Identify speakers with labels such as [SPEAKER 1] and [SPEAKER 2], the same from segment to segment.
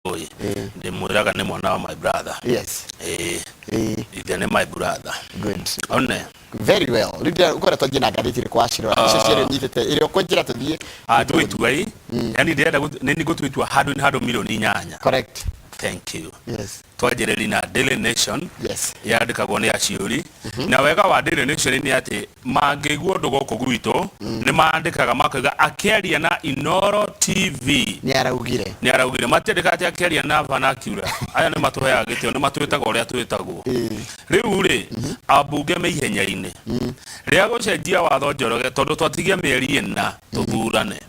[SPEAKER 1] Oi, ndĩmwĩraga nĩ mwana wa my brother. Ĩĩ, ithe nĩ my brother.
[SPEAKER 2] Good.
[SPEAKER 1] One.
[SPEAKER 2] Very well. Rĩu ndĩra ũkwenda twanjie na ngathĩti ĩrĩkũ wacirora? Icio cierĩ nyitĩte ĩrĩa ũkũnjĩra tũthiĩ.
[SPEAKER 1] Ah, tue itua ĩ. Yani ndĩrenda nĩ nĩ ngũtua itua handũ nĩ handũ 8,000,000.
[SPEAKER 2] Correct.
[SPEAKER 1] Thank you.
[SPEAKER 2] Yes.
[SPEAKER 1] Twanjĩrĩri na Daily Nation.
[SPEAKER 2] Yandĩkagwo
[SPEAKER 1] nĩ aciũri. Na wega wa Daily Nation nĩ atĩ mangĩigua ũndũ gũkũ gwitũ nĩ mandĩkaga makauga akĩaria na Inoro TV
[SPEAKER 2] Nĩ araugire.
[SPEAKER 1] Nĩ araugire. Matiandĩkaga atĩ akĩaria na vernacular. Aya nĩ matũheaga gĩtĩo, nĩ matwĩtaga ũrĩa twĩtagwo. Rĩu rĩ, ambunge me ihenya-inĩ rĩa gũcenjia watho, Njoroge, tondũ twatigia mĩeri 4 tũthurane.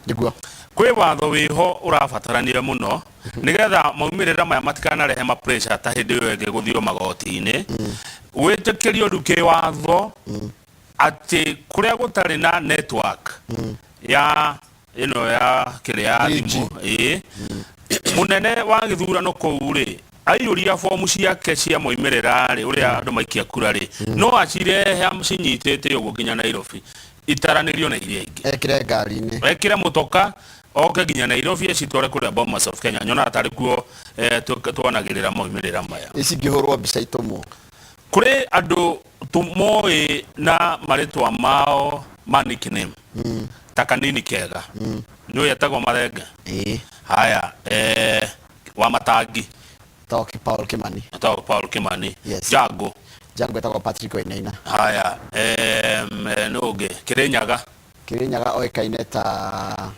[SPEAKER 1] Kwĩ watho wĩho ũrabatarania mũno nĩgetha maumĩrĩra maya matikanarehe ma pressure ta hĩndĩ ĩyo ĩngĩ gũthio magoti-inĩ, gwĩtĩkĩrio rĩu kĩwatho atĩ kũrĩa gũtarĩ na network ya ĩno ya kĩrĩa ya
[SPEAKER 2] 3G.
[SPEAKER 1] Thimũ, ĩĩ, mũnene wa gĩthurano kũu rĩ, aiyũria bomu ciake cia moimĩrĩra rĩ, ũrĩa andũ maikia kura rĩ, no acirehe acinyitĩte ũguo nginya Nairobi, itaranĩrio na iria ingĩ.
[SPEAKER 2] Ekĩre ngari-inĩ.
[SPEAKER 1] Ekĩre mũtoka oke nginya Nairobi, acitware kũrĩa Bomas of Kenya. Nyonaga tarĩ kuo twanagĩrĩra moimĩrĩra maya.
[SPEAKER 2] Ici ingĩhũrwo mbica itũmwo.
[SPEAKER 1] Kũrĩ andũ tũmoĩ na marĩtwa mao ma nickname, ta Kanini Kega, nĩ ũyũ etagwo Marenge. Haya, wa Matangi.
[SPEAKER 2] Etagwo Paul Kimani.
[SPEAKER 1] Etagwo Paul Kimani. Jango.
[SPEAKER 2] Jango etagwo Patrick Wainaina.
[SPEAKER 1] Haya, nĩ ũngĩ Kĩrĩnyaga.
[SPEAKER 2] Kĩrĩnyaga oĩkaine ta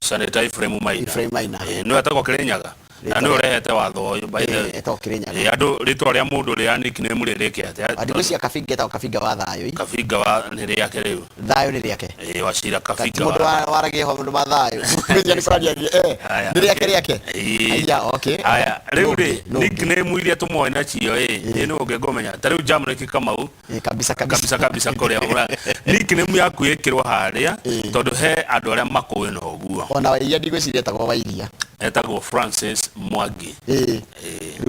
[SPEAKER 1] Senator Ephraim Maina.
[SPEAKER 2] Ephraim Maina.
[SPEAKER 1] Nĩwe etagwo Kĩrĩnyaga na nĩwe ũrehete watho ũyũ, by the way.
[SPEAKER 2] Etagwo Kĩrĩnyaga.
[SPEAKER 1] Andũ rĩtwa rĩa mũndũ rĩa nickname rĩrĩke atĩa?
[SPEAKER 2] Ndigwĩciria Kabinga etagwo Kabinga wa Thayũ.
[SPEAKER 1] Kabinga wa nĩ rĩake rĩu.
[SPEAKER 2] Thayũ nĩ rĩake.
[SPEAKER 1] Wachira
[SPEAKER 2] Kati
[SPEAKER 1] Kabinga
[SPEAKER 2] mũndũ
[SPEAKER 1] wa
[SPEAKER 2] waragia maũndũ ma thayũ. Ngwĩciria nĩ kũraria
[SPEAKER 1] Haya.
[SPEAKER 2] Nĩ rĩake rĩake.
[SPEAKER 1] Ĩĩ.
[SPEAKER 2] Aya, okay.
[SPEAKER 1] Haya, rĩu rĩ,
[SPEAKER 2] Nũ ũngĩ?
[SPEAKER 1] Nickname iria tũmoĩ nacio ĩ, ĩ nũ ũngĩ ngũmenya? Ta rĩu Jamrick Kamau.
[SPEAKER 2] Kabisa kabisa.
[SPEAKER 1] Kabisa kabisa, kũrĩa ũra nickname yaku ĩkĩrwo harĩa, tondũ he andũ arĩa makũĩ na ũguo.
[SPEAKER 2] Ona Wairia ndigwĩciria etagwo Wairia.
[SPEAKER 1] Etagwo Francis Mwangi.
[SPEAKER 2] Rĩu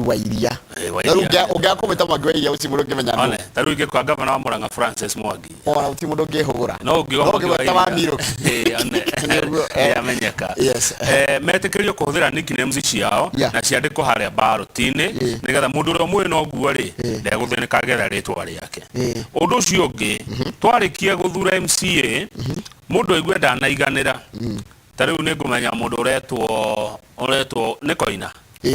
[SPEAKER 2] Wairia.
[SPEAKER 1] Wairia.
[SPEAKER 2] Rĩu ũngĩaga kũmwĩta Mwangi Wairia gũtirĩ mũndũ ũngĩmenya nũ.
[SPEAKER 1] One, ta rĩu ingĩkora gavana wa Murang'a Francis Mwangi.
[SPEAKER 2] Ona gũtirĩ mũndũ ũngĩhũgũra.
[SPEAKER 1] No ũngiuga
[SPEAKER 2] No
[SPEAKER 1] Mwangi
[SPEAKER 2] ũngĩgweta wa
[SPEAKER 1] Wairia.
[SPEAKER 2] Miru.
[SPEAKER 1] One.
[SPEAKER 2] Nĩguo.
[SPEAKER 1] Nĩamenyeka.
[SPEAKER 2] Yes.
[SPEAKER 1] Metĩkĩrio kũhũthĩra nicknames ciao na ciandĩkwo harĩa ballot-inĩ, nĩgetha mũndũ ũrĩa ũmũĩ na ũguo rĩ, ndegũthĩnĩka agetha rĩtwa rĩake. Ũndũ ũcio ũngĩ, twarĩkia gũthura MCA, mũndũ aigue ndanaiganĩra, ta rĩu nĩ ngũmenya mũndũ ũretwo nĩ Koina.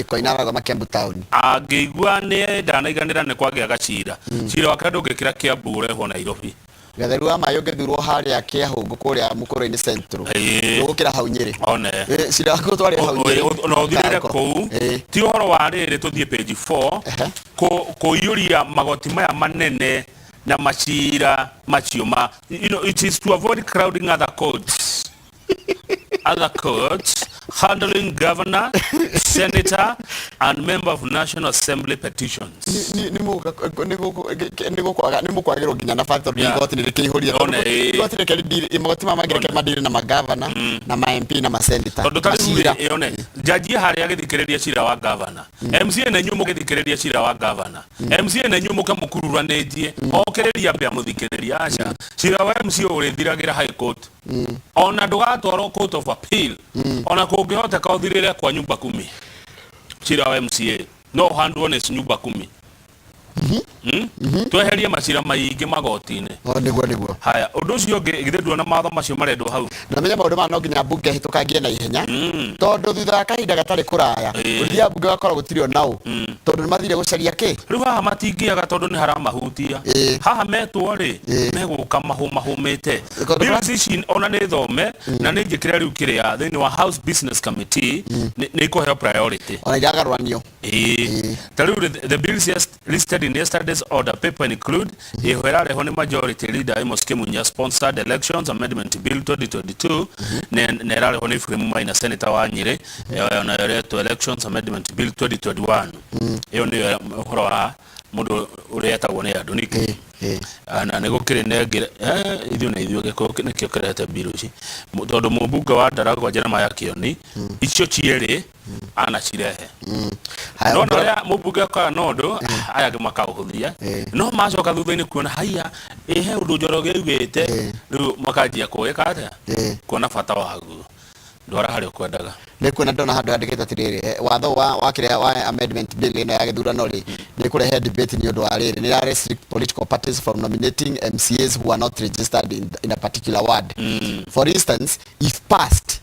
[SPEAKER 2] Koina arathoma Kiambu Town.
[SPEAKER 1] Angĩigua nĩ ndanaiganĩra nĩ kwagĩa gacira, cira wake ndũngĩkĩra Kiambu, ũrehwo Nairobi.
[SPEAKER 2] Gatheru wa maĩ ũngĩthurwo harĩa Kĩahũngũ kũrĩa Mũkũrwe-inĩ Central. Ndũgũkĩra hau Nyĩrĩ.
[SPEAKER 1] One.
[SPEAKER 2] Cira waku ũtwarĩre hau Nyĩrĩ.
[SPEAKER 1] Na ũthirĩre
[SPEAKER 2] Ũkareko.
[SPEAKER 1] kũu. Ti ũhoro wa rĩrĩ, tũthiĩ page 4. Kũiyũria magoti maya manene na macira macio ma it is to avoid crowding other courts handling governor, senator and member of National Assembly petitions.
[SPEAKER 2] Nĩ mũkwagĩrwo nginya nabathi tondũ igoti nĩ rĩkĩihũria.
[SPEAKER 1] One, ĩĩ.
[SPEAKER 2] Igoti reke magoti maya mangĩ reke madire na magavana na ma MP na maseneta.
[SPEAKER 1] Tondũ ta rĩu
[SPEAKER 2] Macira.
[SPEAKER 1] rĩ, one jaji harĩa agĩthikĩrĩria cira wa governor, MCA na inyuĩ mũgĩthikĩrĩria cira wa governor, MCA na inyuĩ mũke mũkururanĩtie, okĩrĩria ambe amũthikĩrĩria. Aca, cira wa MCA ũrĩthiragĩra High Court, ona ndũgatwarwo Court of Appeal. Ona kũngĩhoteka ũthirĩre kwa nyumba kumi. Cira wa MCA no ũhandwo nĩ nyumba kumi. Tweherie macira maingĩ magoti-inĩ.
[SPEAKER 2] O, nĩguo.
[SPEAKER 1] Haya, ũndũ ũcio ũngĩ, githĩ nduona mawatho macio marendwo hau?
[SPEAKER 2] Na menya maũndũ maya no nginya mbunge ĩhĩtũkangie na ihenya, tondũ thutha wa kahinda gatarĩ kũraya ũthiaga mbunge ũgakora gũtirĩ ona ũ, tondũ nĩ mathire gũcaria kĩ.
[SPEAKER 1] Rĩu haha matingĩaga tondũ nĩ haramahutia. Haha metwo rĩ, megũka mahũmahũmĩte. Bills ici ona nĩ thome na nĩ njĩkĩre rĩu kĩrĩa thĩinĩ wa House Business Committee, nĩ ikũheo priority.
[SPEAKER 2] Ona iragarũranio.
[SPEAKER 1] Ĩĩ. Ta rĩu the bills listed in yesterday's order paper include ĩho ĩrarehwo nĩ Majority Leader Amos Kimunya, sponsored Elections Amendment Bill 2022, na ĩrarehwo nĩ Ephraim Maina, senator wa Nyĩrĩ, ĩyo nayo ĩretwo Elections Amendment Bill 2021. Ĩyo nĩyo ũhoro wa mũndũ ũrĩa etagwo nĩ andũ nĩkĩ. Na nĩ gũkĩrĩ na ĩngĩ, ithuĩ na ithuĩ Gĩkũyũ nĩkĩo kĩrehete bill ici, tondũ mũmbunge wa Ndaragwa Jeremiah Kĩoni icio cierĩ anacirehe.
[SPEAKER 2] Haya,
[SPEAKER 1] no na ũrĩa mũmbunge akaga na ũndũ aya angĩ makaũhũthia, no macoka thutha-inĩ kuona haiya ĩhe ũndũ Njoroge augĩte, rĩu makanjia kũĩka atĩa, kuona bata waguo. Ndwara harĩa ũkwendaga.
[SPEAKER 2] Nĩ kuona ndona handũ handĩkĩte atĩrĩrĩ, watho wa kĩrĩa wa amendment bill ĩno ya gĩthurano rĩ, nĩ kũrehe debate nĩ ũndũ wa rĩrĩ, nĩ ĩra restrict political parties from nominating MCAs who are not registered in a particular ward. For instance, if passed,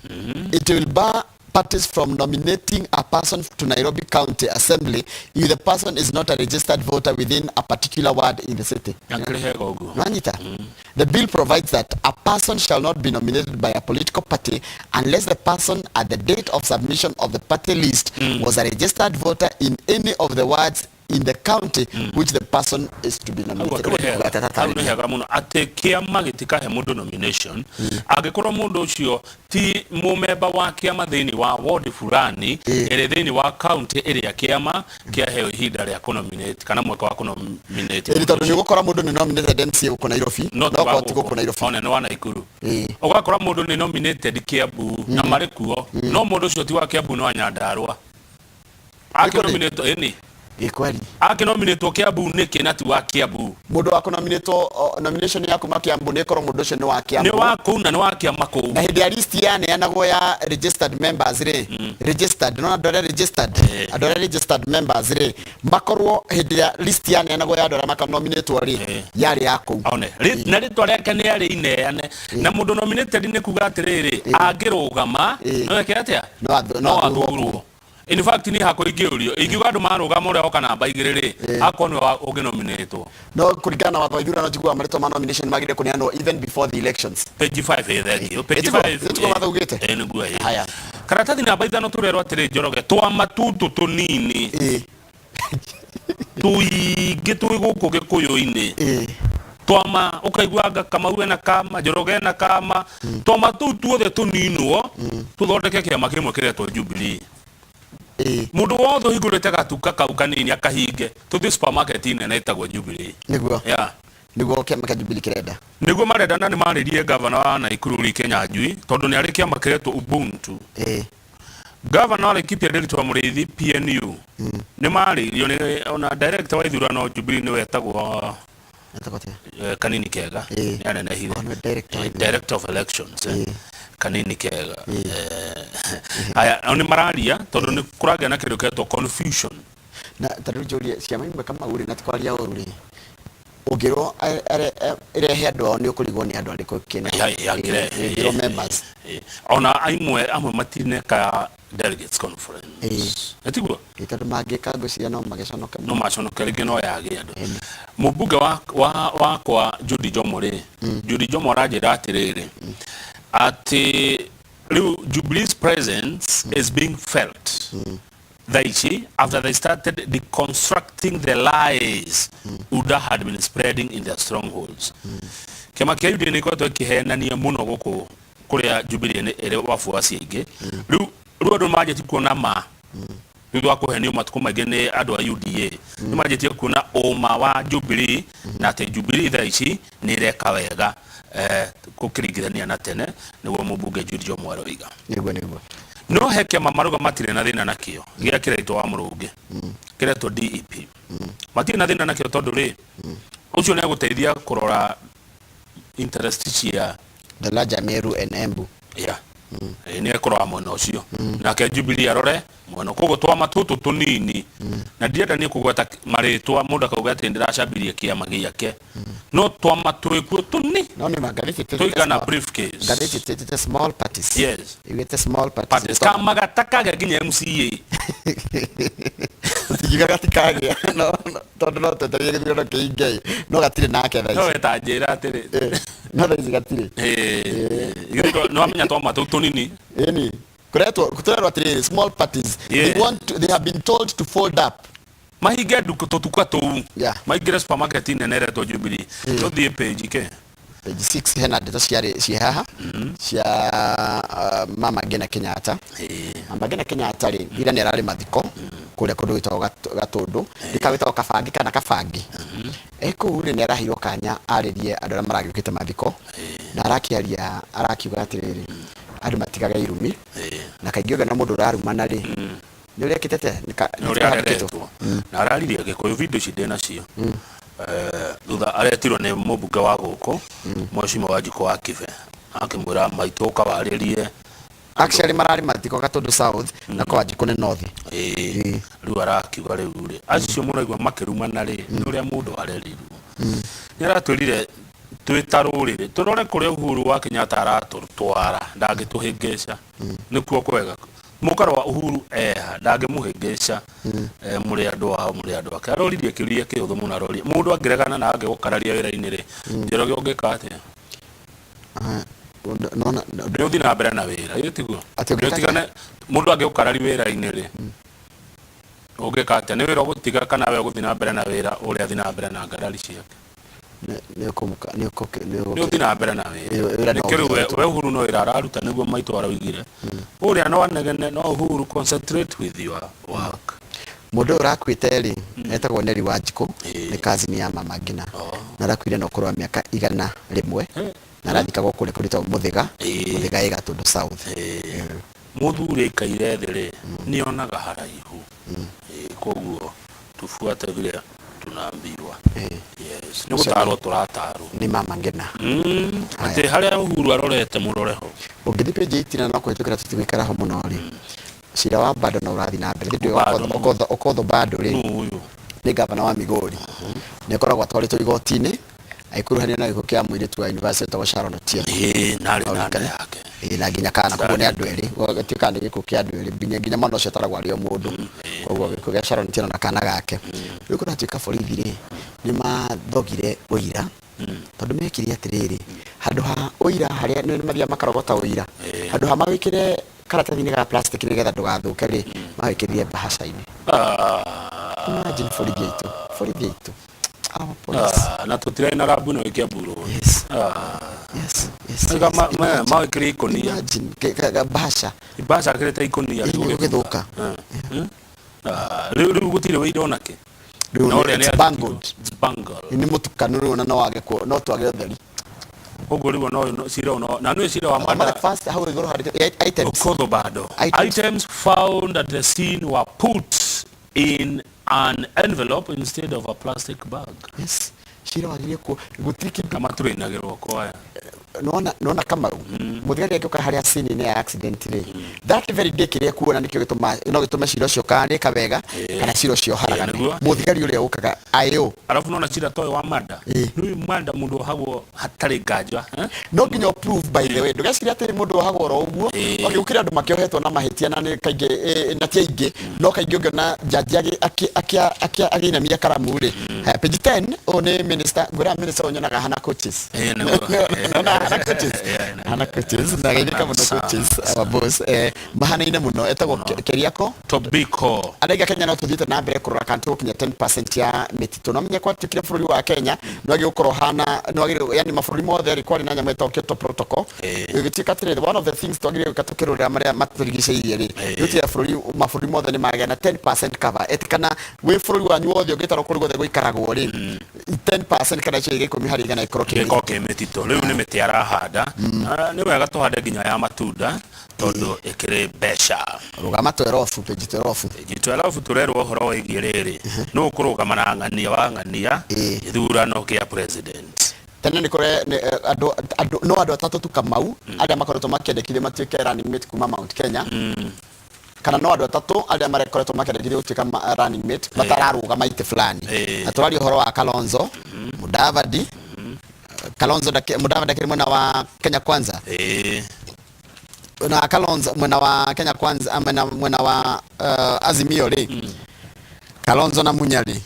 [SPEAKER 2] it will bar parties from nominating a person to Nairobi County Assembly if the person is not a registered voter within a particular ward in the city.
[SPEAKER 1] Akĩrĩ hega ũguo.
[SPEAKER 2] Nwanyita? The bill provides that a person shall not be nominated by a political party unless the person at the date of submission of the party list was a registered voter in any of the wards in the county which the person is to be
[SPEAKER 1] Hau
[SPEAKER 2] nominated.
[SPEAKER 1] akĩrĩ hega. Hau nĩ hega mũno atĩ kĩama gĩtikahe mũndũ nomination angĩkorwo mũndũ ũcio ti mũmemba wa kĩama thĩinĩ wa ward fulani ĩrĩ thĩinĩ wa county ĩrĩa kĩama kĩaheo ihinda rĩa kũnominate kana mweke wa kũnominate.
[SPEAKER 2] Ĩni tondũ nĩ ũgũkora mũndũ nĩ nominated MCA gũkũ Nairobi,
[SPEAKER 1] no
[SPEAKER 2] no korwo ti gũkũ Nairobi.
[SPEAKER 1] Ona nĩ wa Naikuru.
[SPEAKER 2] Ũgakora
[SPEAKER 1] ũgakora mũndũ nĩ nominated Kiambu na marĩ kuo, no mũndũ ũcio ti wa Kiambu, no wa Nyandarua. Akĩnominatwo ĩni.
[SPEAKER 2] Gĩkweli.
[SPEAKER 1] Akĩnominatwo Kiambu nĩkĩ na ti wa Kiambu?
[SPEAKER 2] Mũndũ wa kũnominatwo, nomination ya kuma Kiambu nĩ ĩkorwo mũndũ ũcio nĩ wa Kiambu.
[SPEAKER 1] Nĩ wa kũu na nĩ wa kĩama kũu.
[SPEAKER 2] Na hĩndĩ ya list yaneanagwo ya registered members rĩ, registered no andũ arĩa registered, andũ arĩa registered members rĩ, makorwo hĩndĩ ya list yaneanagwo ya andũ arĩa makanominatwo rĩ, yarĩ ya kũu.
[SPEAKER 1] One na rĩtwa rĩake nĩ arĩ ineane na mũndũ nominated nĩ kuga atĩrĩrĩ, angĩrũgama no eke atĩa?
[SPEAKER 2] No
[SPEAKER 1] no
[SPEAKER 2] athurwo.
[SPEAKER 1] Athurwo. In fact, niĩ hakwa ingĩũrio, ingiuga andũ marũgama ũrĩa woka namba 2 rĩ, akorwo nĩwe ũngĩnominatwo.
[SPEAKER 2] No kũringana na watho wa ithurano, njiguaga marĩtwa ma nomination magĩrĩire kũneanwo even before the elections.
[SPEAKER 1] Page 5, ĩ thank you, page 5.
[SPEAKER 2] Ĩtiguo watho ugĩte?
[SPEAKER 1] Ĩ nĩguo ĩ.
[SPEAKER 2] Haya.
[SPEAKER 1] Karatathi namba 5 tũrerwo atĩrĩ, Njoroge, twama tũtũ tũnini tũingĩ twĩ gũkũ gĩkũyũ-inĩ, twama ũkaigua anga Kamau ena kama, Njoroge ena kama, twama tũu tuothe tũninwo tũthondeke kĩama kĩmwe kĩretwo Jubilee. Mũndũ wothe ũhingũrĩte gatuka kau kanini akahinge, tũthiĩ supermarket nene ĩtagwo Jubilee.
[SPEAKER 2] Nĩguo.
[SPEAKER 1] Yeah.
[SPEAKER 2] Nĩguo kĩama kĩa Jubilee kĩrenda.
[SPEAKER 1] Nĩguo marenda, na nĩ marĩrie gavana wa Naikuru Lee Kinyanjui tondũ nĩ arĩ kĩama kĩretwo Ubuntu. Gavana wa Laikipia Ndiritu wa Mũrĩithi, PNU, nĩ marĩirio nĩ ona director wa ithurano Jubilee nĩ wetagwo
[SPEAKER 2] Etagwo atĩa?
[SPEAKER 1] Kanini Kega. Nĩ anenehire.
[SPEAKER 2] Oh, nĩwe director wa ithurano.
[SPEAKER 1] Director of elections, Kanini Kega. Aya nao nĩ mararia tondũ nĩ kũragĩa na kĩndũ kĩretwo confusion.
[SPEAKER 2] Na ta rĩu njũrie, ciama imwe Kamau rĩ, na ti kwaria ũru rĩ, ũngĩrwo ĩrehe andũ ao nĩ ũkũrigwo nĩ andũ arĩkũ kĩna
[SPEAKER 1] Ya,
[SPEAKER 2] ĩngĩrwo members.
[SPEAKER 1] Ona aimwe amwe matineka delegates conference. Ĩtiguo?
[SPEAKER 2] Ĩ tondũ mangĩka ngwĩciria no magĩconoke.
[SPEAKER 1] No maconoke rĩngĩ, no yage andũ. Mũmbunge wakwa Judy Njomo rĩ, Judy Njomo aranjĩra atĩrĩrĩ, atĩ rĩu Jubilee's presence is being felt thaa ici after they started deconstructing the lies UDA had been spreading in their strongholds. Kĩama kĩa UDA nĩ gĩkoretwo gĩkĩhenania mũno gũkũ kũrĩa Jubilee nĩ ĩrĩ wafuasi aingĩ. Rĩu andũ manjĩtie kuona ma thutha wa kũhenio matukũ maingĩ nĩ andũ a UDA, nĩ manjĩtie kuona ũma wa Jubilee na atĩ Jubilee thaa ici nĩ ĩreka wega gũkĩringithania na tene, nĩguo mũmbunge Jude Njomo aroiga.
[SPEAKER 2] Nĩguo.
[SPEAKER 1] No he kĩama marauga matirĩ na thĩna nakĩo gĩa kĩretwo wa mũrũngĩ kĩretwo DEP, matirĩ na thĩna nakĩo tondũ rĩ, ũcio nĩ egũteithia kũrora interest cia
[SPEAKER 2] the larger Meru and Embu.
[SPEAKER 1] Yeah. Nĩ ekũrora mwena ũcio nake Jubilee arore mwena, koguo twama tũtũ tũnini na ndirenda niĩ kũgweta marĩtwa mũndũ akauga atĩ ndĩracambirie kĩama gĩake, no twama twĩkuo tũni
[SPEAKER 2] No nĩ ma ngathĩti ĩtĩte
[SPEAKER 1] tũigana briefcase.
[SPEAKER 2] Ngathĩti ĩtĩte small parties.
[SPEAKER 1] Yes.
[SPEAKER 2] Ĩgĩte small parties.
[SPEAKER 1] Parties kama gatakagĩa nginya MCA.
[SPEAKER 2] Tũtingiuga gatikagĩa, no tondũ no twetereire gĩthurano kĩinge, no gatirĩ nake thaa
[SPEAKER 1] No
[SPEAKER 2] ici.
[SPEAKER 1] weta njĩra atĩrĩ.
[SPEAKER 2] No thaa ici gatirĩ.
[SPEAKER 1] Nĩ wamenya twama tũu tũnini.
[SPEAKER 2] Ĩni kuretwo tũrerwo atĩrĩrĩ, small parties, they have been told to fold up.
[SPEAKER 1] Mahinge nduku tũtuka tũu, maingĩre supermarket nene ĩretwo Jubilee. Tũthiĩ page ke
[SPEAKER 2] Page 6, hena ndeto ciarĩ ciĩ haha cia Mama Ngina Kenyatta. Mama Ngina Kenyatta rĩ, ira nĩ ararĩ mathiko kũrĩa kũndũ gwĩtagwo Gatũndũ, nĩka gwĩtagwo Kabangi kana Kabangi. E kũu rĩ, nĩ araheirwo kanya arĩrie andũ arĩa maragĩũkĩte mathiko, na arakĩaria arakiuga atĩrĩrĩ, andũ matigage irumi, na kaingĩ ũngĩona mũndũ ũrarumana rĩ, nĩ ũrĩa ekĩte atĩa?
[SPEAKER 1] Nĩ ũrĩa
[SPEAKER 2] Nĩ
[SPEAKER 1] areretwo na araririe Gĩkũyũ. Video ici ndĩ nacio. Thutha aretirwo nĩ mũmbunge wa gũkũ, Mheshimiwa Wanjikũ wa Kibe, akĩmwĩra maitũ ũka warĩrie.
[SPEAKER 2] Actually mararĩ mathiko Gatũndũ South na kwa Wanjikũ nĩ North.
[SPEAKER 1] Ĩĩ, rĩu arakiuga rĩu rĩ, acio mũraigua makĩrumana rĩ, nĩ ũrĩa mũndũ arerirwo. Nĩ aratwĩrire twĩ ta rũrĩrĩ tũrore kũrĩa Uhuru wa Kenyatta aratũtwara, ndangĩtũhĩngĩca. Nĩkuo kwega. Mũkaro wa Uhuru eha, ndangĩmũhĩngĩca. Mũrĩ andũ ao, mũrĩ andũ ake. Aroririe kĩũria kĩhũthũ mũno, aroria mũndũ angĩregana na angĩgũkararia wĩra-inĩ rĩ, Njoroge ũngĩka atĩa?
[SPEAKER 2] Ah, nona
[SPEAKER 1] Nĩ ũthiĩ na mbere na wĩra, ĩ tiguo?
[SPEAKER 2] Atĩ ũngĩka
[SPEAKER 1] Nĩ ũtigane mũndũ angĩgũkarari wĩra-inĩ rĩ, ũngĩka atĩa? Nĩ wĩra ũgũtiga kana we ũgũthiĩ na mbere na wĩra ũrĩa athiĩ na mbere na ngarari ciake?
[SPEAKER 2] Nĩ ũkũmũka nĩ ũkũ
[SPEAKER 1] Nĩ ũthiĩ na mbere na wĩra.
[SPEAKER 2] Wĩra no
[SPEAKER 1] Nĩkĩo rĩu
[SPEAKER 2] ũrutwo.
[SPEAKER 1] We Uhuru no wĩra araruta nĩguo maitũ araugire. Ũrĩa no anegene no Uhuru, concentrate with your work.
[SPEAKER 2] Mũndũ ũyũ ũrakuĩte rĩ, etagwo Nelly Wanjikũ, nĩ cousin ya Mama Ngina. Na arakuire na ũkũrũ wa mĩaka 101 na arathikagwo kũrĩa kũrĩtagwo Mũthĩga, Mũthĩga ĩ Gatũndũ South.
[SPEAKER 1] Mũthuri aikaire thĩ rĩ, nĩonaga haraihu. Koguo tufuate vile tunaambiwa. Yes. Nĩ gũtarwo tũratarwo.
[SPEAKER 2] Nĩ Mama Ngina.
[SPEAKER 1] Atĩ harĩa Uhuru arorete mũrore ho.
[SPEAKER 2] Ũngĩthiĩ page 18 na no kũhĩtũkĩra tũtigũikara ho mũno rĩ, cira wa bado no ũrathiĩ na mbere. Ndĩũĩ
[SPEAKER 1] Bado.
[SPEAKER 2] Okodho bado rĩ,
[SPEAKER 1] Nũ ũyũ?
[SPEAKER 2] Nĩ gavana wa Migori, nĩ akoragwo atwarĩtwo igoti-inĩ agĩkuruhanio na gĩkuũ kĩa mũirĩtu wa university wĩtagwo Sharon Otieno.
[SPEAKER 1] Ĩĩ, na arĩ na nda yake.
[SPEAKER 2] Ĩĩ, na nginya kana, koguo nĩ andũ erĩ, gũgatuĩka nĩ gĩkuũ kĩa andũ erĩ, nginya mwana ũcio ataragwo arĩ o mũndũ, koguo gĩkuũ gĩa Sharon Otieno na kana gake. Rĩu kũratuĩka borithi rĩ, nĩ mathogire ũira, tondũ mekire atĩrĩrĩ, handũ ha ũira harĩa nĩ mathiaga makarogota ũira, handũ ha mawĩkĩre karatathi-inĩ ga plastic nĩgetha ndũgathũke rĩ, mawĩkĩrire mbahaca-inĩ. Imagine borithi aitũ, borithi aitũ, our police.
[SPEAKER 1] Ah, na tũtirarĩ na rambu ĩno ĩkĩambu road.
[SPEAKER 2] Yes.
[SPEAKER 1] Ega
[SPEAKER 2] Imagine.
[SPEAKER 1] mawĩkĩre ikũnia.
[SPEAKER 2] Imagine bahasha.
[SPEAKER 1] Bahasha akĩrĩte ikũnia.
[SPEAKER 2] Ĩĩ, nĩ gũgĩthũka.
[SPEAKER 1] Rĩu gũtirĩ wĩira onake.
[SPEAKER 2] Rĩu
[SPEAKER 1] Na ũrĩa
[SPEAKER 2] it's
[SPEAKER 1] nĩ
[SPEAKER 2] bungled.
[SPEAKER 1] It's bungled.
[SPEAKER 2] Nĩ mũtukanu rĩu, ona no wage no twage ũtheri.
[SPEAKER 1] Koguo rĩu no cira ũyũ na nĩ cira wa
[SPEAKER 2] Thoma
[SPEAKER 1] mada.
[SPEAKER 2] the first hau igũrũ handĩkĩtwo items.
[SPEAKER 1] Okodho bado.
[SPEAKER 2] Items.
[SPEAKER 1] Items found at the scene were put in an envelope instead of a plastic bag.
[SPEAKER 2] Yes, cira wagire ku gũtirĩ kĩndũ.
[SPEAKER 1] Kama tũrĩnagĩrwo kwaya.
[SPEAKER 2] Nona Kamau, mũthigari angĩũka harĩa scene-inĩ ya accident rĩ, that very day kĩrĩa kuona nĩkĩo gĩtũma no gĩtũme cira ũcio ũkarĩka wega kana cira ũcio ũharagane.
[SPEAKER 1] Nĩguo.
[SPEAKER 2] Mũthigari ũrĩa ũkaga ayo.
[SPEAKER 1] Arabu nona cira toyo wa mada. Nĩ mada mũndũ ohagwo hatarĩ nganja, eh?
[SPEAKER 2] No nginya ũprove, by the way, ndũgeciria atĩ mũndũ ohagwo oro ũguo. Okay, gũkĩrĩ andũ makĩohetwo na mahĩtia na nĩ kaingĩ na ti aingĩ, no kaingĩ ũngĩona jaji agĩinamia karamu rĩ. Haya, page 10, ũyũ nĩ minister, ngwĩra minister ũyũ nyonaga hana coaches.
[SPEAKER 1] Ĩĩ, nĩguo.
[SPEAKER 2] Nona hana coaches.
[SPEAKER 1] Yeah, nĩguo.
[SPEAKER 2] Hana coaches na geithĩka mũno.
[SPEAKER 1] Sawa,
[SPEAKER 2] Coaches, our boss, mahanaine mũno, etagwo Keriako
[SPEAKER 1] Tobiko.
[SPEAKER 2] Arĩa aingĩ a Kenya no tũthiĩte na mbere kũrora kana tũgũkinya 10% ya mĩtitũ. No menye gwatuĩkire bũrũri wa Kenya nĩ wagĩrĩirwo gũkorwo hana nĩ wagĩrĩirwo, yani mabũrũri mothe rĩ, kwarĩ na nyamũ ĩtagwo Kyoto Protocol. Ĩgĩtuĩka atĩrĩrĩ, one of the things twagĩrĩirwo gwĩka tũkĩrũrĩra marĩa matũrigicĩirie rĩ, nĩ gũtigĩrĩra bũrũri mabũrũri mothe nĩ magĩa na 10% cover. Ĩtĩ kana wĩ bũrũri wanyu wothe ũngĩtarwo kũrĩ guothe gũikaragwo rĩ, 10% kana gĩcunjĩ gĩa 10% gĩkorwo kĩ
[SPEAKER 1] Gĩkorwo kĩ mĩtitũ. Rĩu nĩ mĩtĩ arahanda. Na nĩ wega tũhande nginya ya matunda tondũ ĩkĩrĩ mbeca.
[SPEAKER 2] Rũgama 12, page 12.
[SPEAKER 1] Page 12 tũrerwo ũhoro wĩgiĩ rĩrĩ, nũ ũkũrũgama na ng'ania wa ng'ania gĩthurano kĩa president.
[SPEAKER 2] Tene nĩ kũrĩ andũ no andũ atatũ tu, Kamau, arĩa makoretwo makĩendekithio matuĩke running mate kuma Mount Kenya, kana no andũ atatũ arĩa marekoretwo makĩendekithio gũtuĩka running mate matararũgama itĩ fulani. Na tũraria ũhoro wa Kalonzo Mudavadi. Kalonzo Mudavadi akĩrĩ mwena wa Kenya Kwanza na Kalonzo mwena wa Kenya Kwanza, mwena wa Azimio rĩ, Kalonzo na Munya rĩ,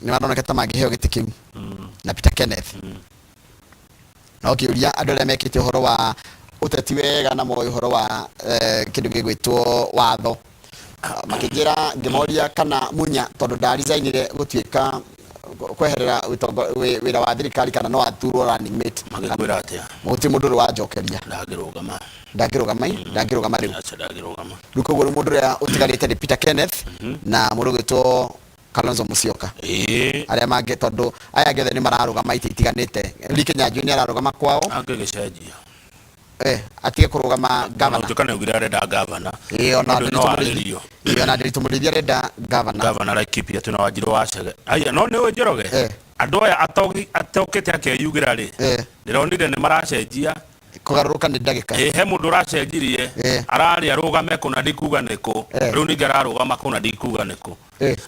[SPEAKER 2] nĩ maroneka ta mangĩheo gĩtĩ kĩu na Peter Kenneth. No kĩũria andũ arĩa mekĩte ũhoro wa ũteti wega na moĩ ũhoro wa kĩndũ gĩgwĩtwo watho makĩnjĩra, ngĩmoria kana Munya, tondũ ndaresignire gũtuĩka kweherera wĩra wa thirikari, kana no aturwo running mate.
[SPEAKER 1] Magĩkwĩra atĩa?
[SPEAKER 2] Gũtirĩ mũndũ ũrĩ wanjokeria.
[SPEAKER 1] Ndangĩrũgama.
[SPEAKER 2] Ndangĩrũgama, ndangĩrũgama rĩu.
[SPEAKER 1] Aca, ndangĩrũgama.
[SPEAKER 2] Rĩu koguo rĩu mũndũ ũrĩa ũtigarĩte nĩ Peter Kenneth na mũndũ ũgwĩtwo Kalonzo Musyoka. Arĩa mangĩ, tondũ aya angĩ othe nĩ mararũgama itĩ itiganĩte. Lee Kinyanjui nĩ ararũgama kwao.
[SPEAKER 1] Angĩgĩcenjia.
[SPEAKER 2] Atige kũrũgama gavana.
[SPEAKER 1] Tuĩka nĩ augire arenda gavana.
[SPEAKER 2] Ĩĩ, ona
[SPEAKER 1] Ũndũ no
[SPEAKER 2] Ndiritu Mũrĩithi.
[SPEAKER 1] arĩrio.
[SPEAKER 2] Ĩĩ, ona Ndiritu Mũrĩithi arenda gavana.
[SPEAKER 1] Gavana Laikipia twĩna Wanjirũ wa Chege. Aya, no nĩ ũĩ Njoroge, andũ aya atokĩte akeyugĩra rĩ, ndĩronire nĩ maracenjia.
[SPEAKER 2] Kũgarũrũka nĩ ndagĩka.
[SPEAKER 1] Ĩ, he mũndũ ũracenjirie. Ararĩ arũgame kũna ndikuga nĩkũ. Rĩu ningĩ ararũgama kũna ndikuga nĩkũ.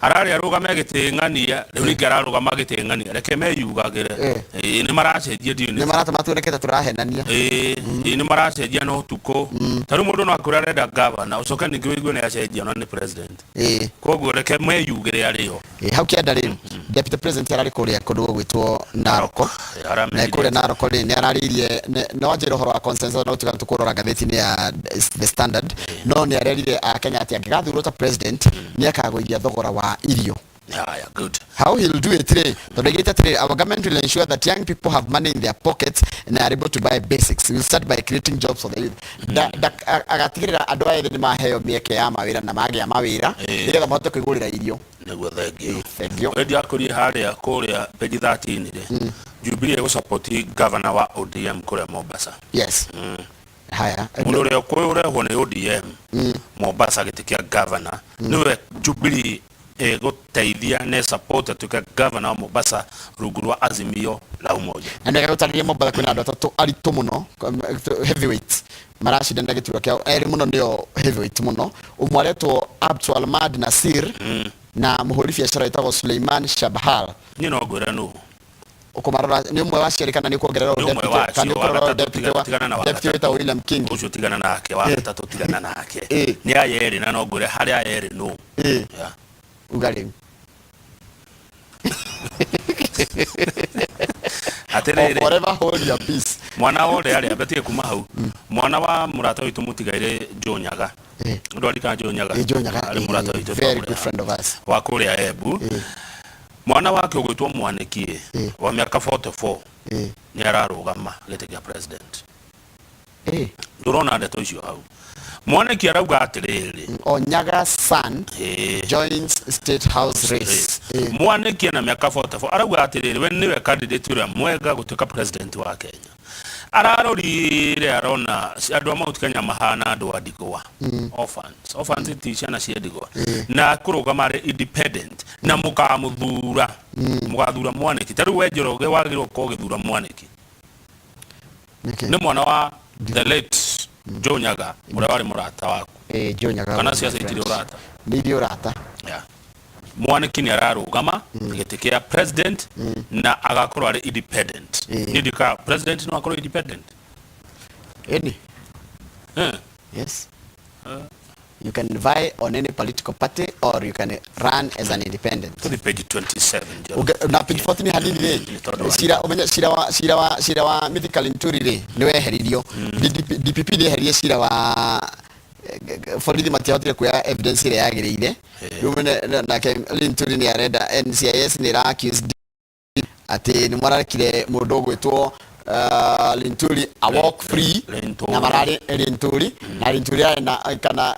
[SPEAKER 1] Ararĩ arũgame gĩtĩng'ania, rĩu ningĩ ararũgama gĩtĩng'ania. Reke meyugagĩre. Ĩ, nĩ maracenjia, ndiũĩ
[SPEAKER 2] nĩ
[SPEAKER 1] nĩ
[SPEAKER 2] maratũma tuoneke ta tũrahenania.
[SPEAKER 1] Ĩ, nĩ maracenjia na ũtukũ. Ta rĩu mũndũ no akwĩre arenda gavana, ũcoke ningĩ ũigue nĩ acenjia ona nĩ president. Koguo reke meyugĩre arĩo.
[SPEAKER 2] Ĩ, hau kĩanda rĩ, deputy president ararĩ kũrĩa kũndũ gũgwĩtwo Naroko. Na kũrĩa Naroko rĩ, nĩ ararĩirie no anjĩre ũhoro wa consensus, no tiga tũkũrora ngathĩti-inĩ ya The Standard, no nĩ arerire Akenya atĩ angĩgathurwo ta president nĩ akagũithia thogora wa irio.
[SPEAKER 1] Haya, good.
[SPEAKER 2] How he'll do it rĩ, tondũ aigĩte atĩrĩrĩ, "Our government will ensure that young people have money in their pockets and are able to buy basics. We'll start by creating jobs for the youth." Agatigĩrĩra andũ aya ethĩ nĩ maheo mĩeke ya mawĩra na magĩa mawĩra nĩgetha mahote kwĩgũrĩra irio.
[SPEAKER 1] Nĩguo, thengio.
[SPEAKER 2] Thengio.
[SPEAKER 1] Wendi akũrie harĩa kũrĩa page 13 rĩ, Jubilee ĩgũsupport governor wa ODM kũrĩa Mombasa.
[SPEAKER 2] Yes, haya.
[SPEAKER 1] Mũndũ ũrĩa ũkũrehwo nĩ ODM Mombasa gĩtĩ kĩa governor nĩwe Jubilee ĩgũteithia nĩ support atuĩke governor wa Mombasa rungu rwa Azimio la Umoja.
[SPEAKER 2] Na nĩ gũtarĩria Mombasa kwĩna andũ atatũ aritũ mũno, heavyweights, maracindana gĩturwa kĩao. Erĩ mũno nĩo heavyweight mũno, ũmwe aretwo Abdulsamad Nasir na mũhũri biacara wĩtagwo Suleiman Shabhal.
[SPEAKER 1] Niĩ no ngwĩre nũ.
[SPEAKER 2] Ũkũmarora nĩ ũmwe wa ciarĩ kana nĩ ũkuongerera
[SPEAKER 1] Nĩ ũmwe
[SPEAKER 2] deputy
[SPEAKER 1] wacio,
[SPEAKER 2] kana nĩ
[SPEAKER 1] wa
[SPEAKER 2] ũkũrora
[SPEAKER 1] gatatũ,
[SPEAKER 2] deputy wa
[SPEAKER 1] tigana na wa
[SPEAKER 2] deputy
[SPEAKER 1] gatatũ.
[SPEAKER 2] wĩtagwo William King?
[SPEAKER 1] Ũcio tigana nake, wa gatatũ tigana nake. Nĩ aya erĩ, na no ngwĩre harĩ aya erĩ nũ. Yeah.
[SPEAKER 2] Uga rĩu.
[SPEAKER 1] Atĩrĩrĩ.
[SPEAKER 2] Forever hold your peace.
[SPEAKER 1] Mwana wa ũrĩa arĩ ambetie kuma hau, mwana wa mũrata witũ mũtigaire Joe Nyaga. Ndwarika Joe Nyaga?
[SPEAKER 2] Joe Nyaga.
[SPEAKER 1] Arĩ mũrata witũ
[SPEAKER 2] very good friend of us.
[SPEAKER 1] Wa kũrĩa Embu. Mwana wake ũgwĩtwo Mwanĩki wa mĩaka 44 nĩ ararũgama gĩtĩ kĩa president. Ndũrona ndeto icio hau? Mwanĩki arauga atĩrĩrĩ,
[SPEAKER 2] Onyaga son joins State House race.
[SPEAKER 1] Mwanĩki ena mĩaka 44, arauga atĩrĩrĩ, we nĩwe candidate ũrĩa mwega gũtuĩka president wa Kenya. Ararorire arona andũ a Mount Kenya mahana andũ a ndigwa, orphans. Orphans ti ciana cia ndigwa, na kũrũgama arĩ independent na mũkamũthura, mũgathura Mwanĩki. Ta rĩu we Njoroge wagĩrĩirwo gũkorwo ũgĩthura Mwanĩki.
[SPEAKER 2] Nĩkĩ?
[SPEAKER 1] Nĩ mwana wa the late Joe Nyaga ũrĩa warĩ mũrata waku.
[SPEAKER 2] Eh, Joe Nyaga
[SPEAKER 1] Kana
[SPEAKER 2] was my
[SPEAKER 1] ciaca itirĩ
[SPEAKER 2] friend.
[SPEAKER 1] ũrata?
[SPEAKER 2] Nĩ irĩ ũrata.
[SPEAKER 1] Yeah. Mwanĩki nĩ ararũgama gĩtĩ kĩa president na agakorwo arĩ independent. Niĩ ndikaga president no akorwo independent.
[SPEAKER 2] Ĩni. Yes, you can vie on any political party or you can run as an independent.
[SPEAKER 1] Tũthi page 27, Njoroge.
[SPEAKER 2] Na page 14 hanini
[SPEAKER 1] Nĩ
[SPEAKER 2] rĩ,
[SPEAKER 1] tondũ wa-
[SPEAKER 2] cira ũmenye cira wa Mithika Linturi rĩ, nĩ weheririo. DDP DPP nĩ eheririe cira wa borithi, matiahotire kuoya evidence ĩrĩa yagĩrĩire. Rĩu nake Linturi nĩ arenda NCIS nĩ ĩra accuse atĩ nĩ mararekire mũndũ ũgwĩtwo Linturi a walk free.
[SPEAKER 1] Linturi.
[SPEAKER 2] Na mararĩ Linturi na Linturi arĩ na kana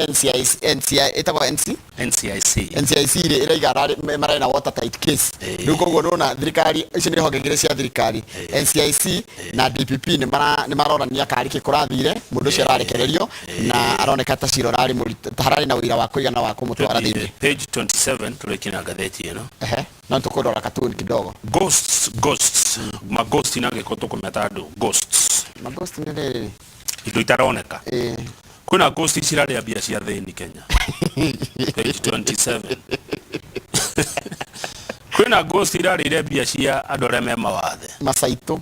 [SPEAKER 2] NCIC, NCI ĩtagwo NC
[SPEAKER 1] NCIC.
[SPEAKER 2] NCIC rĩ, ĩraiga mararĩ na watertight case. Rĩu koguo nĩwona thirikari icio nĩ honge igĩrĩ cia thirikari, NCIC na DPP, nĩ marorania karĩ kĩ kũrathire mũndũ ũcio ararekererio na aroneka ta cira ũrarĩ mũritũ, ta hararĩ na ũira wa kũigana wa kũmũtwara thĩinĩ.
[SPEAKER 1] Page 27 tũrĩkie na ngathĩti ĩno.
[SPEAKER 2] Ehe, no tũkũrora katuni kidogo.
[SPEAKER 1] Ghosts, ghosts, maghost na gĩko tũkũmeta andũ ghosts.
[SPEAKER 2] Maghost nĩ rĩrĩ?
[SPEAKER 1] Indo itaroneka. Kwĩna ghost cirarĩa mbia cia thĩni Kenya. Page 27, kwĩna ghost irarĩire mbia cia andũ arĩa me mawathe.
[SPEAKER 2] Macaitũ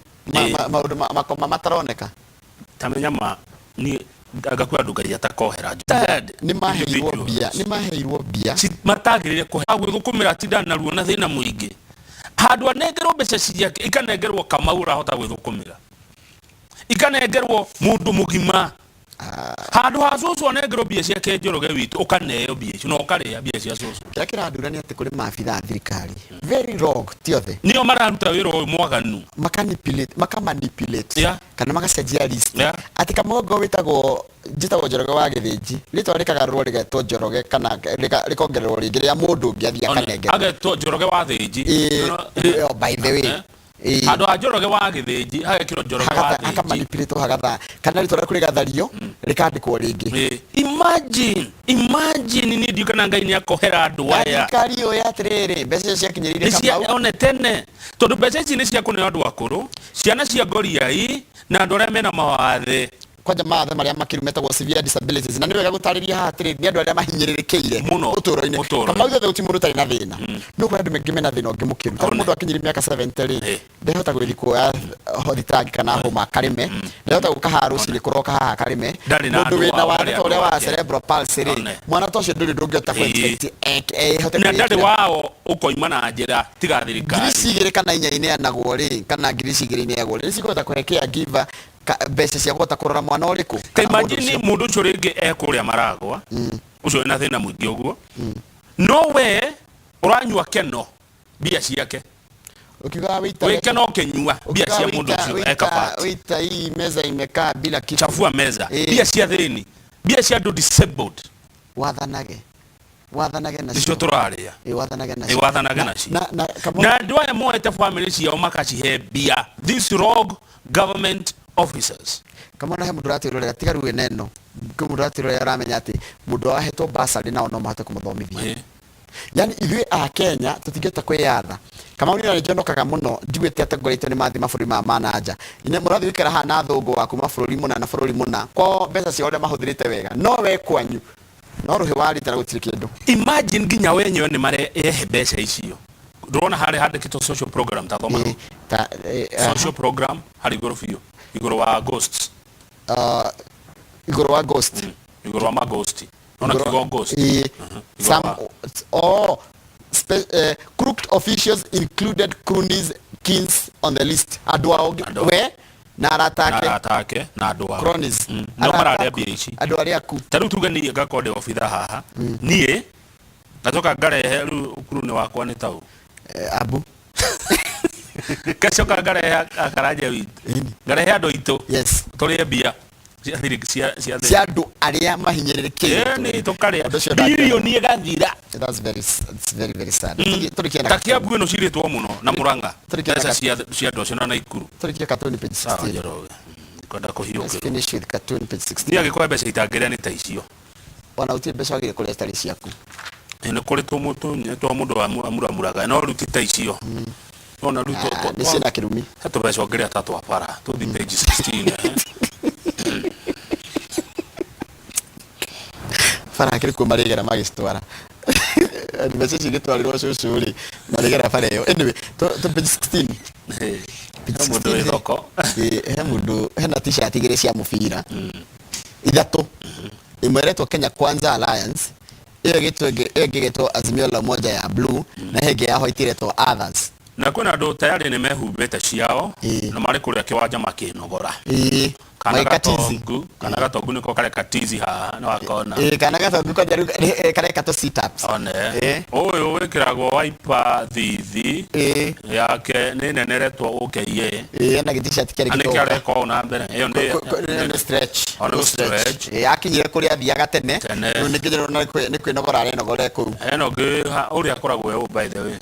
[SPEAKER 2] maũndũ makoma mataroneka.
[SPEAKER 1] Tamenya ma ni anga kwĩ andũ Ngai atakohera.
[SPEAKER 2] Nĩ maheirwo mbia, nĩ maheirwo mbia.
[SPEAKER 1] Matagĩrĩire kũhe gwĩthũkũmĩra, atinda naruo na thĩna mũingĩ, handũ anengerwo mbeca ciake ikanengerwo Kamau ũrahota gwĩthũkũmĩra, ikanengerwo mũndũ mũgima, handũ ha cũcũ anengerwo mbia ciake. Njoroge witũ, ũkaneo mbia icio na ũkarĩa mbia cia cũcũ.
[SPEAKER 2] Kĩrĩa kĩrandura nĩ atĩ kũrĩ maabitha a thirikari very wrong, ti othe.
[SPEAKER 1] Nĩo mararuta wĩra ũyũ mwaganu.
[SPEAKER 2] Makanipulate, makamanipulate kana magacenjia list atĩ kamũgongo wĩtagwo, njĩtagwo Njoroge wa Gĩthĩnji, rĩtwa rĩkagarũrwo rĩgetwo Njoroge kana rĩkongererwo rĩngĩ rĩa mũndũ ũngĩ athiĩ akanengerwo.
[SPEAKER 1] Agetwo Njoroge wa Thĩnji.
[SPEAKER 2] Ĩĩ, oh, by the way. Ĩĩ.
[SPEAKER 1] Handũ ha Njoroge wa Gĩthĩnji hagekĩrwo Njoroge wa Thĩnji.
[SPEAKER 2] Hakamanipulĩtwo hagatha kana rĩtwa rĩaku rĩgathario rĩkandĩkwo rĩngĩ.
[SPEAKER 1] Ĩĩ. Imagine, imagine niĩ ndiũ kana Ngai nĩ akohera andũ aya.
[SPEAKER 2] Thirikari yũĩ atĩrĩrĩ, mbeca icio ciakinyĩrĩire
[SPEAKER 1] Nĩ cia
[SPEAKER 2] Kamau.
[SPEAKER 1] one tene tondũ mbeca ici nĩ cia kũneo andũ akũrũ, ciana cia ngoriai na andũ arĩa mena mawathe.
[SPEAKER 2] Kwanja mawathe marĩa makĩru metagwo severe disabilities, na nĩ wega gũtarĩria haha atĩrĩrĩ, nĩ andũ arĩa mahinyĩrĩrĩkĩire
[SPEAKER 1] Mũno,
[SPEAKER 2] ũtũũro-inĩ.
[SPEAKER 1] ũtũũro-inĩ.
[SPEAKER 2] Kamau ithuothe gũtirĩ mũndũ ũtarĩ na thĩna, no kũrĩ andũ maingĩ mena thĩna ũngĩ mũkĩru. Ta rĩu
[SPEAKER 1] One.
[SPEAKER 2] mũndũ akinyĩrie mĩaka 70 rĩ,
[SPEAKER 1] Eh.
[SPEAKER 2] ndehota gũgĩthiĩ kuoya thitangi kana hũma akarĩme, ndehota gũka haha rũcinĩ kũroka haha akarĩme.
[SPEAKER 1] Ndarĩ na
[SPEAKER 2] Mũndũ
[SPEAKER 1] andũ
[SPEAKER 2] wĩna
[SPEAKER 1] ao,
[SPEAKER 2] wathe
[SPEAKER 1] ndarĩ
[SPEAKER 2] ta ũrĩa
[SPEAKER 1] andũ
[SPEAKER 2] wa
[SPEAKER 1] ake.
[SPEAKER 2] cerebral palsy rĩ,
[SPEAKER 1] One.
[SPEAKER 2] mwana ta ũcio ndũrĩ ndũngĩhota
[SPEAKER 1] Ĩĩ.
[SPEAKER 2] kũ-expect ehote
[SPEAKER 1] Na ndarĩ
[SPEAKER 2] kwĩĩkĩra.
[SPEAKER 1] wao ũkoima na njĩra tiga
[SPEAKER 2] Ngiri
[SPEAKER 1] thirikari.
[SPEAKER 2] ici igĩrĩ kana inya ineanagwo rĩ, kana ngiri ici igĩrĩ ineagwo rĩ, nĩ cikũhota kũhe caregiver mbeca cia kũhota kũrora mwana ũrĩkũ
[SPEAKER 1] Ta
[SPEAKER 2] kana mũndũ
[SPEAKER 1] imagine
[SPEAKER 2] ũcio.
[SPEAKER 1] mũndũ ũcio rĩngĩ ekũrĩa maragwa ũcio wĩna thĩna mũingĩ ũguo, no we ũranyua keno mbia ciake.
[SPEAKER 2] Ukiuga wĩita
[SPEAKER 1] Wĩ keno ũkĩnyua mbia
[SPEAKER 2] ukiuga
[SPEAKER 1] cia mũndũ
[SPEAKER 2] wĩita
[SPEAKER 1] ũcio
[SPEAKER 2] wĩita
[SPEAKER 1] ekabati.
[SPEAKER 2] Wĩita hii meza imekaa bila kitu.
[SPEAKER 1] Chafua meza.
[SPEAKER 2] Ĩĩ.
[SPEAKER 1] Mbia cia thĩni, mbia cia andũ disabled.
[SPEAKER 2] Wathanage
[SPEAKER 1] nĩcio
[SPEAKER 2] nacio.
[SPEAKER 1] Tũrarĩa.
[SPEAKER 2] Ĩĩ, wathanage nacio.
[SPEAKER 1] Ĩĩ, wathanage
[SPEAKER 2] Na-
[SPEAKER 1] nacio.
[SPEAKER 2] Na Kamau-
[SPEAKER 1] Na andũ aya moete family ciao makacihe mbia, these rogue government officers.
[SPEAKER 2] Kamau, he mũndũ ũratwĩrorera, tiga rĩu ĩno ĩno kwĩ mũndũ ũratwĩrorera ũramenya atĩ mũndũ wahetwo bursary nao no mahote kũmũthomithia. Yani ithuĩ a Kenya tũtingĩhota kwĩyatha. Kamau, niĩ njonokaga mũno njiguĩte atongoria aitũ nĩ mathiĩ mabũrũri maya ma na nja. Mũrathiĩ gũikara haha na athũngũ wa kuma bũrũri mũna na bũrũri mũna, kwao mbeca ciao ũrĩa mahũthĩrĩte wega, no we kwanyu no rũhĩ warĩte na gũtirĩ kĩndũ.
[SPEAKER 1] Imagine nginya wenyewe nĩ marehe mbeca icio. Ndũrona harĩa handĩkĩtwo social program? Ta thoma.
[SPEAKER 2] Ĩĩ, ta
[SPEAKER 1] Social program harĩ igũrũ biũ, igũrũ wa ghosts.
[SPEAKER 2] Ah, igũrũ wa ghost.
[SPEAKER 1] Igũrũ wa maghost, nona kiugo ghost.
[SPEAKER 2] Ĩĩ.
[SPEAKER 1] Igũrũ
[SPEAKER 2] Some oh, crooked officials included cronies kings on the list, andũ ao.
[SPEAKER 1] Andũ.
[SPEAKER 2] We na arata
[SPEAKER 1] Na
[SPEAKER 2] ake.
[SPEAKER 1] arata ake na andũ ao.
[SPEAKER 2] Cronies.
[SPEAKER 1] No
[SPEAKER 2] Arata
[SPEAKER 1] mararĩa
[SPEAKER 2] aku.
[SPEAKER 1] mbia ici.
[SPEAKER 2] Andũ arĩa aku.
[SPEAKER 1] Ta rĩu tuge niĩ ngakorwo ndĩ obitha haha, niĩ ngacoka ngarehe rĩu ũkuru-inĩ wakwa nĩ tau
[SPEAKER 2] Abu.
[SPEAKER 1] Ngacoka ngarehe akaranja witũ, ngarehe andũ aitũ, tũrĩe mbia cia cia thĩ.
[SPEAKER 2] Cia andũ arĩa mahinyĩrĩrĩkĩire.
[SPEAKER 1] Ĩni tũkarĩa
[SPEAKER 2] Ũndũ ũcio ndangĩona.
[SPEAKER 1] bilioni ĩgathira.
[SPEAKER 2] That's very, it's very very sad. Tũrĩkie na
[SPEAKER 1] Ta Kiambu ĩno cirĩtwo mũno na Murang'a.
[SPEAKER 2] Tũrĩkie na
[SPEAKER 1] Mbeca cia andũ acio na Naikuru.
[SPEAKER 2] Tũrĩkie cartoon page
[SPEAKER 1] Sawa.
[SPEAKER 2] 16.
[SPEAKER 1] Njoroge, kwenda
[SPEAKER 2] Let's
[SPEAKER 1] kũhiũkĩrwo.
[SPEAKER 2] finish with cartoon page 16.
[SPEAKER 1] Niĩ angĩkorwo mbeca itangĩrĩa nĩ ta icio.
[SPEAKER 2] Ona gũtirĩ mbeca wagĩrĩire kũrĩa citarĩ ciaku.
[SPEAKER 1] Ĩ, nĩ kũrĩ twa mũndũ amuramuraga, no rĩu ti ta icio nona rĩu
[SPEAKER 2] Ah, nĩ ciĩna kĩrumi.
[SPEAKER 1] He tũbeca ũngĩrĩa ta twa bara. Tũthi page 16, eh.
[SPEAKER 2] Bara hakĩrĩ kuo marĩgera magĩcitwara mbeca icio igĩtwarĩrwo cũcũ rĩ, marĩgera bara ĩyo. Anyway, tũ page 16.
[SPEAKER 1] Ĩ,
[SPEAKER 2] Page
[SPEAKER 1] he mũndũ
[SPEAKER 2] 16
[SPEAKER 1] wĩ
[SPEAKER 2] rĩ,
[SPEAKER 1] thoko.
[SPEAKER 2] Ĩ, he mũndũ hena t-shirt igĩrĩ cia mũbira, ithatũ. Ĩmwe ĩretwo Kenya Kwanza Alliance, ĩyo ĩgĩtwo ĩngĩ, ĩyo ĩngĩ ĩgetwo Azimio la Umoja ya blue, na he ĩngĩ ya white ĩretwo others.
[SPEAKER 1] Na kwĩna andũ tayarĩ nĩ mehumbĩte ciao na marĩ kũrĩa kĩwanja makĩnogora.
[SPEAKER 2] Ĩĩ.
[SPEAKER 1] Kana
[SPEAKER 2] Magĩka tizi.
[SPEAKER 1] gatongu, kana gatongu nĩko kareka tizi haha nĩ wakona.
[SPEAKER 2] Ĩĩ, kana gatongu kwanja rĩu kareka tũ sit ups.
[SPEAKER 1] One.
[SPEAKER 2] Ĩĩ.
[SPEAKER 1] Ũyũ wĩkĩragwo waipa thithi yake nĩ nene ĩretwo OKA.
[SPEAKER 2] Ĩĩ, ena gĩ t-shirt kĩarĩ
[SPEAKER 1] Na nĩkĩo
[SPEAKER 2] gĩtonga.
[SPEAKER 1] areka ũũ na mbere ĩyo nĩ
[SPEAKER 2] Nĩ stretch.
[SPEAKER 1] O, nĩ gũ-stretch.
[SPEAKER 2] Ĩĩ, akinyire kũrĩa athiaga tene.
[SPEAKER 1] Tene.
[SPEAKER 2] Rĩu nĩkĩo ndĩrona nĩ kwĩnogora arenogora kũu.
[SPEAKER 1] Hena ũngĩ ũrĩa akoragwo e ũũ, by the way.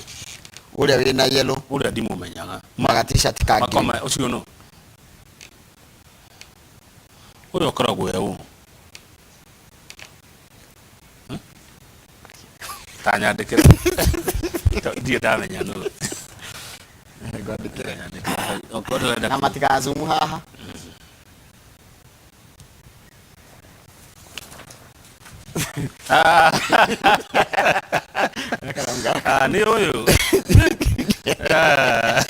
[SPEAKER 2] Ũrĩa wĩna yellow.
[SPEAKER 1] Ũrĩa ndimũmenyaga.
[SPEAKER 2] Na ga t-shirt ka green.
[SPEAKER 1] Makoma ũcio nũ ũrĩa ũkoragwo e ũũ. Tanyandĩkĩre, ndirĩ ndamenya nũ.
[SPEAKER 2] Ngwandĩkĩre.
[SPEAKER 1] Okorwo ndĩrenda.
[SPEAKER 2] Na matigazumu haha.
[SPEAKER 1] Ah, nĩ ũyũ. Ah.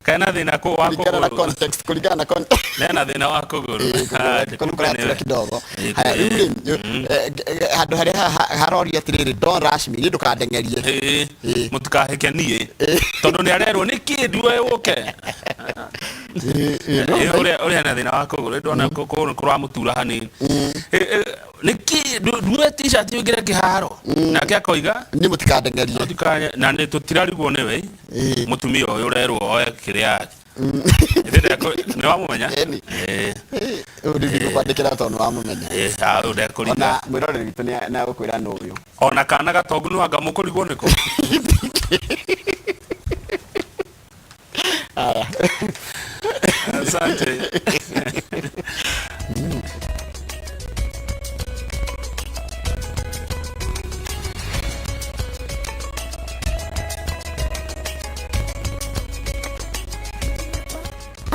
[SPEAKER 1] Kena thĩna kũ wa
[SPEAKER 2] Kũringana na
[SPEAKER 1] kũgũrũ.
[SPEAKER 2] context, kũringana na context.
[SPEAKER 1] Nena thĩna wa kũgũrũ. Ah,
[SPEAKER 2] Kũu
[SPEAKER 1] kumbe
[SPEAKER 2] kũratura
[SPEAKER 1] nĩwe.
[SPEAKER 2] kidogo.
[SPEAKER 1] Ĩĩ,
[SPEAKER 2] Haya, rĩu rĩ, handũ harĩa haroria atĩrĩrĩ, "Don't rush me", niĩ ndũkandeng'erie.
[SPEAKER 1] Ĩĩ, mũtikahĩke niĩ tondũ nĩ arerwo nĩ kĩ ndue ũke. Ĩĩ, ũrĩa ena thĩna wa kũgũrũ ndona kũgũrũ kũramũtura hanini. Ĩ, ĩ, nĩ kĩ ndue t-shirt ũingĩre kĩharo, nake akoiga
[SPEAKER 2] niĩ mũtikandeng'erie.
[SPEAKER 1] Na nĩ tũtirarigwo nĩwe. Mũtumia ũyũ ũrerwo oe kĩrĩa yake. Nĩ wamũmenya?
[SPEAKER 2] Ĩni.
[SPEAKER 1] Ĩĩ.
[SPEAKER 2] Ũyũ ndigũkwandĩkĩra tondũ nĩ wamũmenya.
[SPEAKER 1] Ĩĩ, ah, ũyũ ndekũringa.
[SPEAKER 2] Ona mwĩroreri witũ nĩ agũkwĩra nũ ũyũ.
[SPEAKER 1] Ona kana gatongu nĩ wanga mũkũrigwo nĩkũ.
[SPEAKER 2] Haya.
[SPEAKER 1] Asante.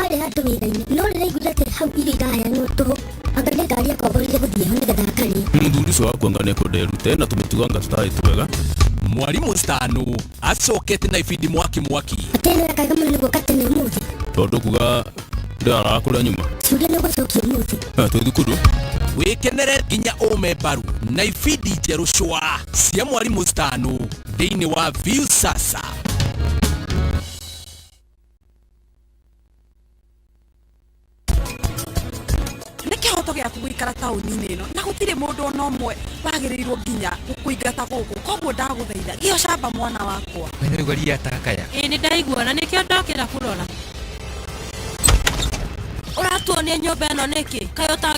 [SPEAKER 3] Arĩ handũ wĩra-inĩ no rĩrĩa aiguire atĩ hau irio iraheanwo tũhũ, anga nĩ ngari akomborire gũthiĩ ho nĩgetha akarĩe.
[SPEAKER 4] Muthuri ucio waku anga nĩekwenda erute na tũmĩtugo anga tũtarĩ twega.
[SPEAKER 5] Mwarimu Stano acokete na ibindi mwaki mwaki.
[SPEAKER 3] Atĩ nĩ wekaga mũno nĩ gũka tene ũmũthĩ.
[SPEAKER 4] Tondũ kuga ndĩraraga kũrĩa nyuma.
[SPEAKER 3] Ciũria nĩ ũgũcokia ũmũthĩ.
[SPEAKER 4] Twĩ thukuru.
[SPEAKER 5] Wĩkenere nginya ũme mbaru na ibindi njerũ cwa cia Mwarimu Stano thĩinĩ wa Viusasa.
[SPEAKER 6] Nĩ kĩhoto gĩaku gũikara taũni-inĩ ĩno na gũtirĩ mũndũ ona ũmwe wagĩrĩirwo nginya gũkũingata gũkũ, koguo ndagũthaitha gĩo camba mwana wakwa.
[SPEAKER 7] We nĩwaigua ria takaya?
[SPEAKER 8] Ĩĩ nĩ ndaigua na nĩkĩo ndokĩra kũrora. Ũratuonia nyũmba ĩno nĩkĩ? Kaĩ ũta